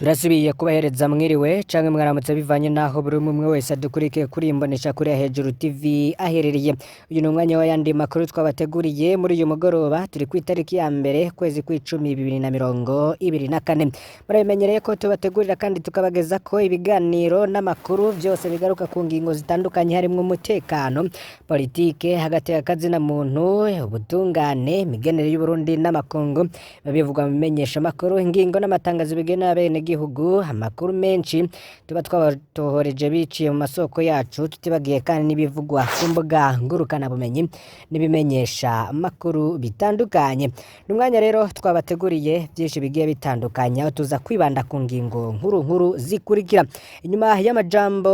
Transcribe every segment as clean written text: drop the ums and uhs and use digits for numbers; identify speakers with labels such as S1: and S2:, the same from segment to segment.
S1: Turasubiye kubahereza mwiriwe canke mwaramutse bivanye naho buri umwe wese adukurikiye kuri imbonesha kuri ya Hejuru TV aherereye. Uyu ni umwanya w'ayandi makuru twabateguriye muri uyu mugoroba, turi ku itariki ya mbere kwezi kw'icumi 2024. Murabimenyereye ko tubategurira kandi tukabagezako ibiganiro n'amakuru vyose bigaruka ku ngingo zitandukanye harimwo umutekano, politike, hagati y'akazina muntu, ubutungane, imigenere y'Uburundi n'amakungu, bivugwa mu bimenyeshamakuru, ingingo n'amatangazo bigenera abenegihugu, amakuru menshi tuba twabatohoreje biciye mu masoko yacu, tutibagiye kandi n'ibivugwa ku mbuga ngurukanabumenyi n'ibimenyesha makuru bitandukanye. Ni umwanya rero twabateguriye vyinshi bigiye bitandukanye, aho tuza kwibanda ku ngingo nkuru nkuru zikurikira. Inyuma y'amajambo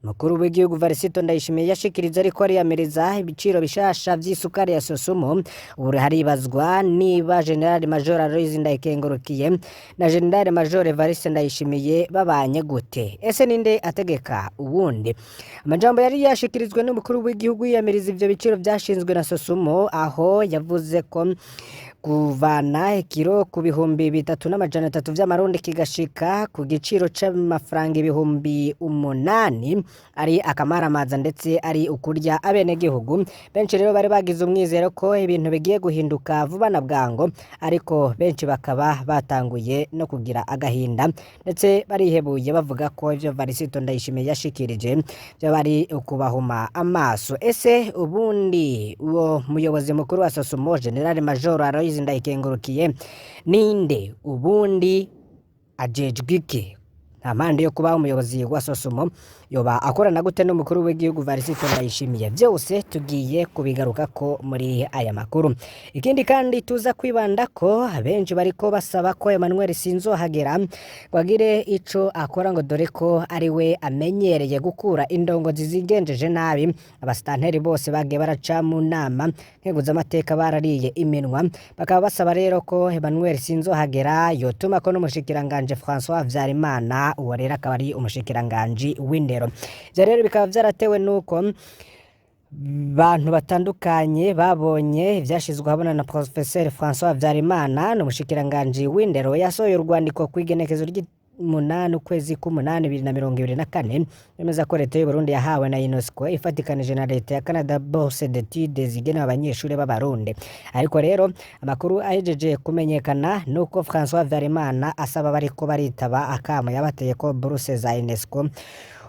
S1: mukuru w'igihugu Varisito Ndayishimiye yashikiriza ariko ariyamiriza ibiciro bishasha vy'isukari ya Sosumo, ubu haribazwa niba General Major Aloys Ndayikengurukiye na General Major Evariste Ndayishimiye babanye gute? Ese ninde ategeka uwundi? Amajambo yari yashikirijwe n'umukuru w'igihugu yiyamiriza ivyo biciro vyashinzwe na Sosumo, aho yavuze ko kuvana ikiro ku 3300 vy'amarundi kigashika ku giciro c'amafaranga 8000 ari akamaramaza ndetse ari ukurya abenegihugu. Benshi rero bari bagize umwizero ko ibintu bigiye guhinduka vuba na bwango, ariko benshi bakaba batanguye no kugira agahinda ndetse barihebuye bavuga ko ivyo Varisito Ndayishimiye yashikirije vyoba ari ukubahuma amaso. Ese ubundi uwo muyobozi mukuru wa Sosumo General Major Aloys Ndayikengurukiye ninde? Ubundi ajejwe iki? Nta mpande yo kuba umuyobozi wa Sosumo yoba akorana gute n'umukuru w'igihugu Varisito Ndayishimiye? Vyose tugiye kubigarukako muri aya makuru. Ikindi kandi tuza kwibanda ko abenshi bariko basaba ko Emmanuel Sinzohagera ngo agire ico akora, ngo dore ko ari we amenyereye gukura indongozi zigenjeje nabi. Abasitanteri bose bagiye baraca mu nama nkeguzamateka barariye iminwa, bakaba basaba rero ko Emmanuel Sinzohagera yotuma ko n'umushikiranganje François Havyarimana, uwo rero akaba ari umushikiranganji w'indero. Ivyo rero bikaba vyaratewe nuko bantu batandukanye babonye ivyashizwe ahabona na Professeur François Havyarimana, n'umushikiranganji w'indero yasohoye urwandiko kw'igenekezo ry'umunani ukwezi k'umunani 2024, yemeza ko leta y'Uburundi yahawe na UNESCO ifatikanije na leta ya Canada bourse d'études zigenewe abanyeshuri b'Abarundi. Ariko rero amakuru ahejeje kumenyekana nuko François Havyarimana asaba bariko baritaba akamo yabateye ko bourse za UNESCO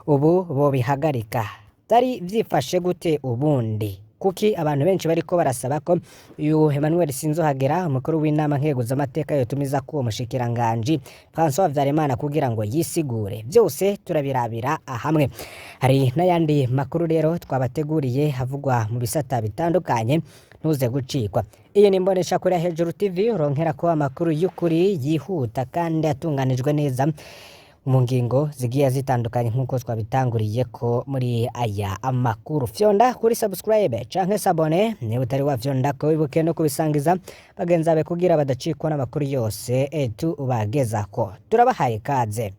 S1: ubu bobihagarika. Vyari vyifashe gute ubundi? Kuki abantu benshi bariko barasaba ko uyu Emmanuel Sinzohagera umukuru w'inama nkeguzamateka yotumiza ko uwo mushikiranganji François Havyarimana kugira ngo yisigure? Vyose turabirabira hamwe. Hari n'ayandi makuru rero twabateguriye havugwa mu bisata bitandukanye, ntuze gucikwa. Iyi ni imbonesha kuri Hejuru TV, uronkera ko amakuru y'ukuri yihuta kandi atunganijwe neza mu ngingo zigiye zitandukanye nk'uko twabitanguriye ko muri aya amakuru. Fyonda kuri subscribe canke s'abonner niba utari wafyonda ko, wibuke no kubisangiza bagenzi bawe kugira badacikwa n'amakuru yose tubagezako. Turabahaye kaze.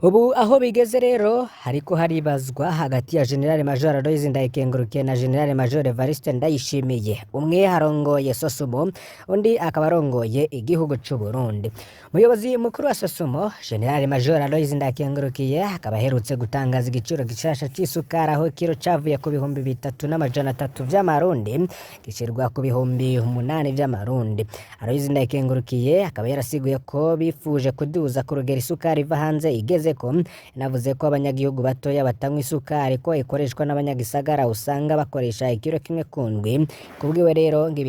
S1: Ubu aho bigeze rero hariko haribazwa hagati ya General Major Aloys Ndayikengurukiye na General Major Evariste Ndayishimiye. Umwe arongoye Sosumo, undi akaba arongoye igihugu c'u Burundi. Umuyobozi mukuru wa Sosumo General Major Aloys Ndayikengurukiye akaba aherutse gutangaza igiciro gishasha c'isukari, aho ikiro cavuye ku 3300 vy'amarundi gishirwa ku 8000 vy'amarundi. Aloys Ndayikengurukiye akaba yarasiguye ko bifuje kuduza ku rugero isukari iva hanze igeze ko, yanavuze ko abanyagihugu batoya batanywa isukari ko ikoreshwa n'abanyagisagara usanga bakoresha ikiro kimwe ku ndwi. Kubwiwe rero ngo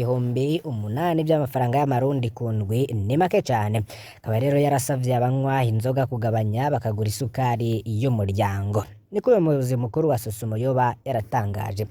S1: 8000 vy'amafaranga y'amarundi ku ndwi ni make cane. Akaba rero yarasavye abanywa inzoga kugabanya bakagura isukari y'umuryango. Niko uyu muyobozi mukuru wa Sosumo yoba yaratangaje.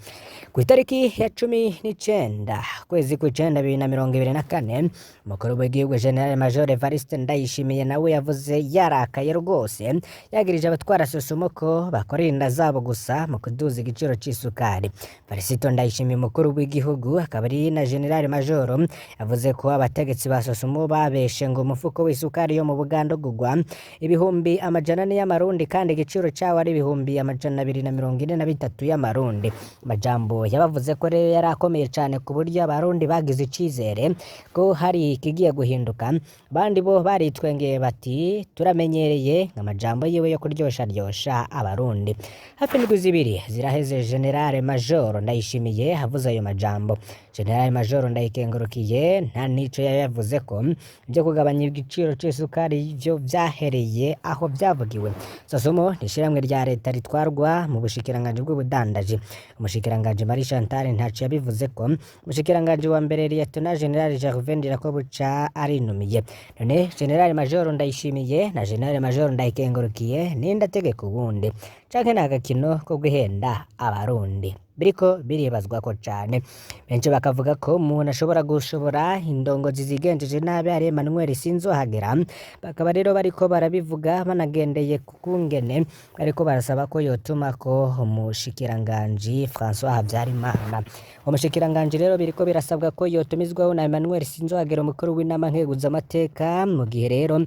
S1: Ku itariki ya 19 kwezi kw'icenda 2024, umukuru w'igihugu General Major Evariste Ndayishimiye nawe yavuze yarakaye rwose, yagirije abatwara Sosumo ko bakorera inda zabo gusa mu kuduza igiciro c'isukari. Varisito Ndayishimiye umukuru w'igihugu akaba ari na General Major yavuze ko abategetsi ba Sosumo babeshe ngo umufuko w'isukari yo mu Buganda ugurwa 400,000 y'amarundi kandi igiciro cawo ari ibihumbi 243 y'amarundi. Amajambo yabavuze ko rero yari akomeye cane ku buryo abarundi bagize icizere ko hari ikigiye guhinduka. Abandi bo baritwengeye bati turamenyereye amajambo yiwe yo kuryosharyosha abarundi. Hafi indwi zibiri ziraheze General Major Ndayishimiye avuze ayo majambo. General Major Ndayikengurukiye nta nico yayavuze ko ibyo kugabanya igiciro c'isukari vyo vyahereye aho vyavugiwe. Sosumo ni ishirahamwe rya leta ritwarwa mu bushikiranganji bw'ubudandaji. Umushikiranganji Marie Chantal ntaco yabivuze ko umushikiranganji wa mbere Lieutenant General Gervais Ndirakobuca arinumiye. None General Major Ndayishimiye na General Major Ndayikengurukiye ninde ategeka uwundi? Canke ni agakino ko guhenda abarundi? Biriko biribazwako cane. Benshi bakavuga ko umuntu ashobora gushobora indongozi zigenjeje nabi ari Emmanuel Sinzohagera. Bakaba rero bariko barabivuga banagendeye ku kungene bariko barasaba ko yotumako umushikiranganji François Habyarimana. Umushikiranganji rero biriko birasabwa ko yotumizwaho na Emmanuel Sinzohagera, umukuru w'inama nkeguzamateka. Mu gihe rero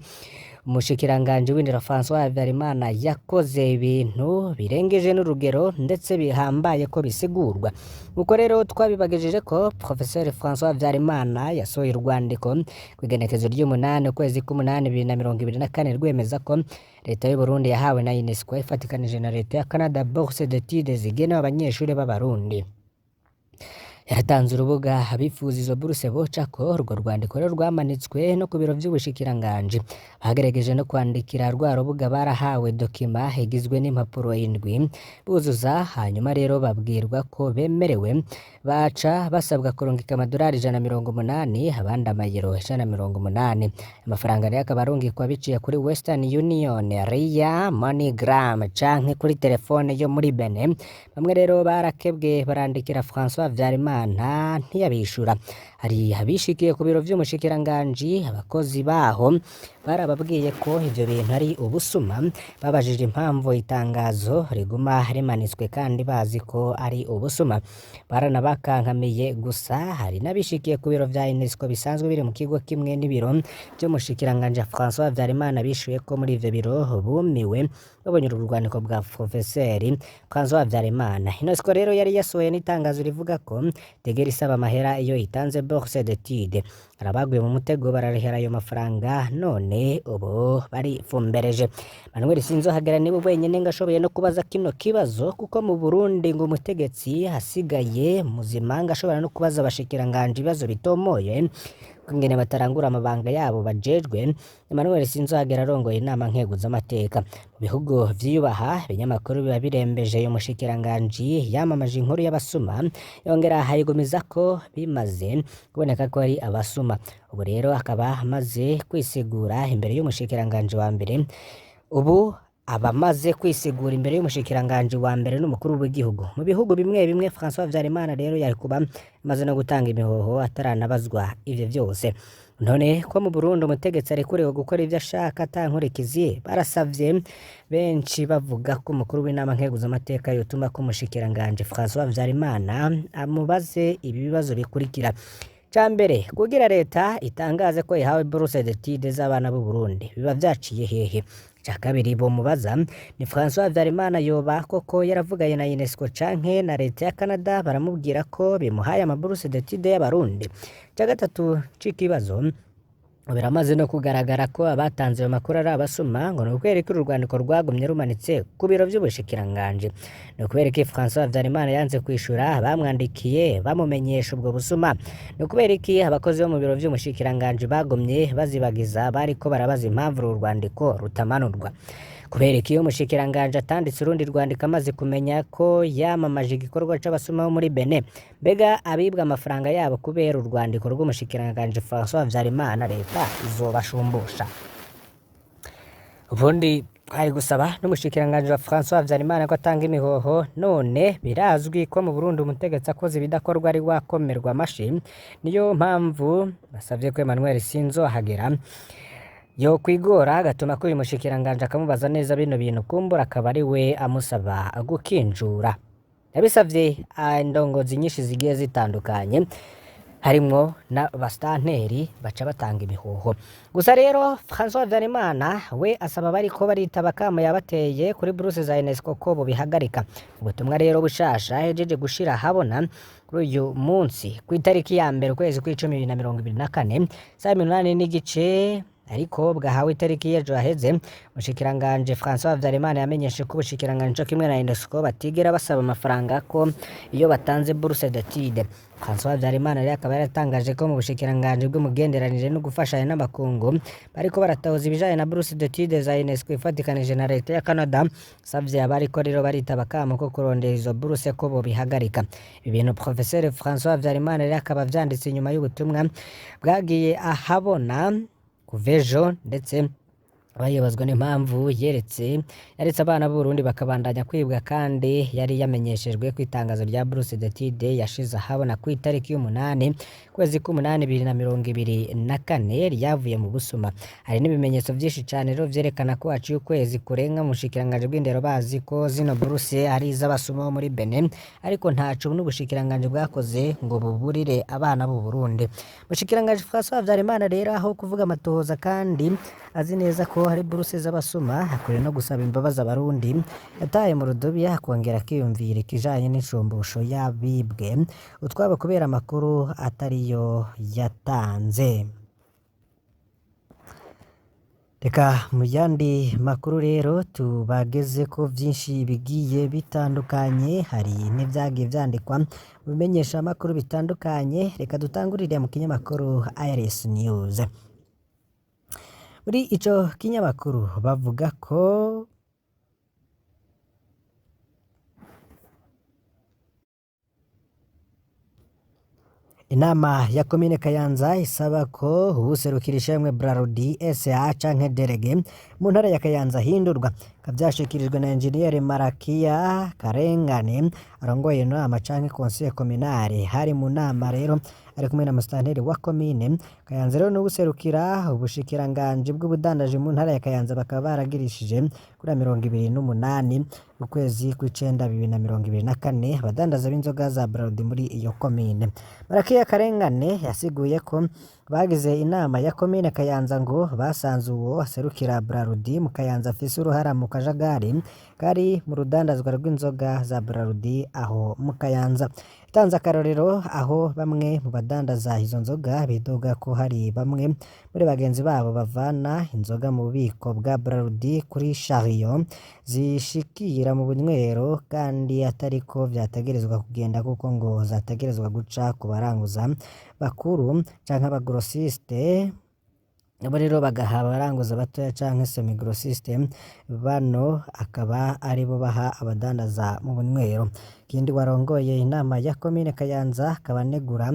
S1: umushikiranganji w'indero François Habyarimana yakoze ibintu birengeje n'urugero ndetse bihambaye ko bisigurwa. Uko rero twabibagejeje ko Professeur François Habyarimana yasohoye urwandiko kw'igenekezo ry'umunani ukwezi k'umunani 2024 rwemeza ko leta y'u Burundi yahawe na UNESCO ifatikanije na leta ya Canada bourse d'études zigenewe abanyeshuri b'abarundi. Yaratanze urubuga abifuza izo buruse bocako. Urwo rwandiko rero rwamanitswe no ku biro vy'ubushikiranganji. Bagerageje no kwandikira rwa rubuga, barahawe document igizwe n'impapuro indwi buzuza, hanyuma rero babwirwa ko bemerewe, baca basabwa kurungika amadolari 180, abandi amayero 180. Amafaranga rero akaba arungikwa biciye kuri Western Union, Ria, MoneyGram canke kuri telefone yo muri Benin. Bamwe rero barakebwe barandikira François Habyarimana, ntiyabishura. Hari abishikiye ku biro vy'umushikiranganji, abakozi baho barababwiye ko ivyo bintu ari ubusuma. Babajije impamvu itangazo riguma rimanitswe kandi bazi ko ari ubusuma, baranabakankamiye. Gusa hari n'abishikiye ku biro vya UNESCO bisanzwe biri mu kigo kimwe n'ibiro vy'umushikiranganji François Habyarimana, bishuye ko muri ivyo biro bumiwe babonye uru rwandiko bwa Professeur François Habyarimana. UNESCO rero yari yasohoye n'itangazo rivuga ko tegera isaba amahera iyo itanze bourse d'études. Hari abaguye mu mutego bararihera ayo mafaranga, none ubu barifumbereje. Manuel Sinzohagera niwe wenyene ngo ashoboye no kubaza kino kibazo, kuko mu Burundi ngo umutegetsi hasigaye muzima ngo ashobora no kubaza abashikiranganji ibibazo bitomoye kungene batarangura amabanga yabo bajejwe. Emmanuel Sinzohagera arongoye inama nkeguzamateka. Mu bihugu vyiyubaha, ibinyamakuru biba birembeje uyu mushikiranganji yamamaje inkuru y'abasuma, yongera ayigumiza ko bimaze kuboneka ko ari abasuma. Ubu rero akaba amaze kwisigura imbere y'umushikiranganji wa mbere. Ubu abamaze kwisigura imbere y'umushikiranganji wa mbere n'umukuru w'igihugu. Mu bihugu bimwe bimwe François Habyarimana rero yari kuba amaze no gutanga imihoho ataranabazwa ivyo vyose. None ko mu Burundi umutegetsi arekuriwe gukora ivyo ashaka ata nkurikizi, barasavye benshi bavuga ko umukuru w'inama nkeguzamateka yotuma ko umushikiranganji François Habyarimana amubaze ibi bibazo bikurikira. Cambere, kugira leta itangaze ko ihawe bourse d'études z'abana b'u Burundi biba vyaciye hehe? Ica kabiri bomubaza ni François Habyarimana yoba koko yaravuganye na UNESCO canke na leta ya Canada baramubwira ko bimuhaye amabourse d'études y'abarundi? Ica gatatu c'ikibazo, biramaze no kugaragara ko abatanze ayo makuru ari abasuma, ngo ni ukubera ko uru rwandiko rwagumye rumanitse ku biro vy'ubushikiranganji? Ni ukubera ko François Habyarimana yanze kwishura bamwandikiye bamumenyesha ubwo busuma? Ni ukubera iki abakozi bo mu biro vy'umushikiranganji bagumye bazibagiza bariko barabaza impamvu uru rwandiko rutamanurwa? Kubera iki iyo umushikiranganji atanditse urundi rwandiko amaze kumenya ko yamamaje igikorwa c'abasuma bo muri Benin? Mbega abibwa amafaranga yabo kubera urwandiko rw'umushikiranganji François Habyarimana, leta izobashumbusha? Ubundi hari gusaba n'umushikiranganji wa François Habyarimana ko atanga imihoho. None birazwi ko mu Burundi umutegetsi akoze ibidakorwa ari wakomerwa amashi. Niyo mpamvu basavye ko Emmanuel Sinzohagera yokwigora agatuma ko uyu mushikiranganji akamubaza neza bino bintu, kumbura akaba ari we amusaba gukinjura. Yabisavye indongozi nyinshi zigiye zitandukanye. Harimwo n'abasitanteri baca batanga imihoho. Gusa rero François Habyarimana we asaba bariko baritaba akamo yabateye kuri buruse za UNESCO ko bobihagarika. Ubutumwa rero bushasha ahejeje gushira ahabona kuri uyu munsi kw'itariki ya mbere ukwezi kw'icumi 2024 saa 8:30, ariko bwahawe itariki y'ejo haheze. Umushikiranganji François Habyarimana yamenyeshe ko ubushikiranganji co kimwe na UNESCO batigera basaba amafaranga ko iyo batanze bourse d'études. François Habyarimana rero akaba yaratangaje ko mu bushikiranganji bw'umugenderanire no gufashanya n'amakungu bariko baratahuza ibijanye na bourse d'études za UNESCO ifatikanije na leta ya Canada. Savye abariko rero baritaba akamo ko kurondera izo bourse ko bobihagarika. Ibi bintu Professeur François Habyarimana rero akaba avyanditse inyuma y'ubutumwa bwagiye ahabona kuva ejo, ndetse bayibazwa n'impamvu yeretse yaretse abana b'Uburundi bakabandanya kwibwa, kandi yari yamenyeshejwe ko itangazo rya bourse d'études yashize ahabona ku itariki y'umunani kwezi k'umunani 2024 ryavuye mu busuma. Hari n'ibimenyetso vyinshi cane rero vyerekana ko haciye ukwezi kurenga mu bushikiranganji bw'indero bazi ko zino bourse ari iz'abasuma bo muri Benin, ariko ntaco n'ubushikiranganji bwakoze ngo buburire abana b'u Burundi. Umushikiranganji François Habyarimana rero, aho kuvuga amatohoza kandi azi neza ko hari buruse z'abasuma, akwiye no gusaba imbabazi Abarundi yataye mu rudubi, akongera akiyumvira ikijanye n'ishumbusho y'abibwe utwabo kubera amakuru atariyo yatanze. Reka mu yandi makuru rero tubageze ko vyinshi bigiye bitandukanye, hari n'ivyagiye vyandikwa mu bimenyeshamakuru bitandukanye. Reka dutangurire mu kinyamakuru Iris News. Muri ico kinyamakuru bavuga ko inama ya komine Kayanza isaba ko uwuserukira ishirahamwe Brarudi SA canke Derege mu ntara ya Kayanza ahindurwa. Bikaba vyashikirijwe na Engineer Marakia Karengane arongoye inama canke conseil communale. Hari mu nama rero ari kumwe na musitanteri wa komine Kayanza rero n'uwuserukira ubushikiranganji bw'ubudandaji mu ntara ya Kayanza, bakaba baragirishije kuri 28 ukwezi kw'icenda 2024 abadandaza b'inzoga za Brarudi muri iyo komine. Marakia Karengane yasiguye ko bagize inama ya komine Kayanza ngo basanze uwo aserukira Brarudi mu Kayanza afise uruhara mu kajagari kari mu rudandazwa rw'inzoga za Brarudi aho mu Kayanza. Yatanze akarorero aho bamwe mu badandaza izo nzoga bidoga ko hari bamwe muri bagenzi babo bavana inzoga mu bubiko bwa Brarudi kuri chariot zishikira mu bunywero, kandi atariko vyategerezwa kugenda, kuko ngo zategerezwa guca ku baranguza bakuru canke abagrosiste, nabo rero bagaha abaranguza batoya canke semi-grossiste, bano akaba aribo baha abadandaza mu bunywero. Ikindi, warongoye inama ya komine Kayanza akaba anegura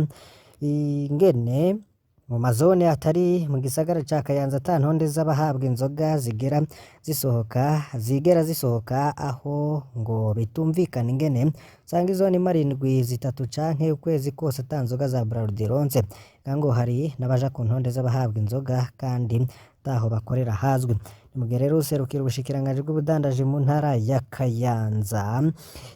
S1: ingene mu mazone atari mu gisagara ca Kayanza ata ntonde z'abahabwa inzoga zigera zisohoka zigera zisohoka, aho ngo bitumvikana ingene usanga izone imara indwi 3 canke ukwezi kose ata nzoga za Brarudi ironse, ngo hari n'abaja ku ntonde z'abahabwa inzoga kandi ataho bakorera hazwi. Ni mugihe rero userukira ubushikiranganji bw'ubudandaji mu ntara ya Kayanza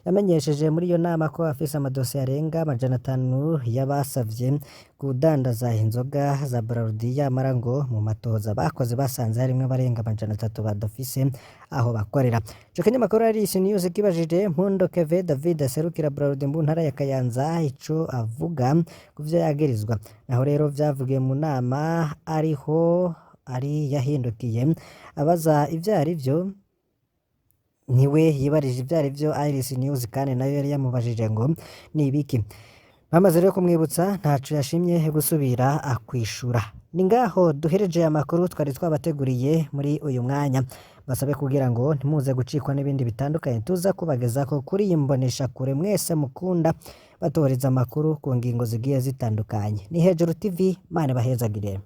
S1: yamenyesheje muri iyo nama ko afise amadosiye arenga 500 y'abasavye kudandaza inzoga za Brarudi, yamara ngo mu matohoza bakoze basanze harimwo abarenga 300 badafise aho bakorera. Ico kinyamakuru Iris News kibajije Mpundo Keve David aserukira Brarudi mu ntara ya Kayanza ico avuga kuvyo yagirizwa. Naho rero vyavugiwe mu nama ariho ari yahindukiye abaza ivyo arivyo, niwe yibarije ivyo arivyo. Iris News kandi nayo yari yamubajije ngo ni ibiki. Bamaze rero kumwibutsa, ntaco yashimye gusubira kwishura. Ni ngaho duhereje amakuru twari twabateguriye muri uyu mwanya. Basabe kugira ngo ntimuze gucikwa n'ibindi bitandukanye tuza kubagezako kuri iyi mboneshakure mwese mukunda batohereza amakuru ku ngingo zigiye zitandukanye. Ni Hejuru TV, Imana ibahezagire.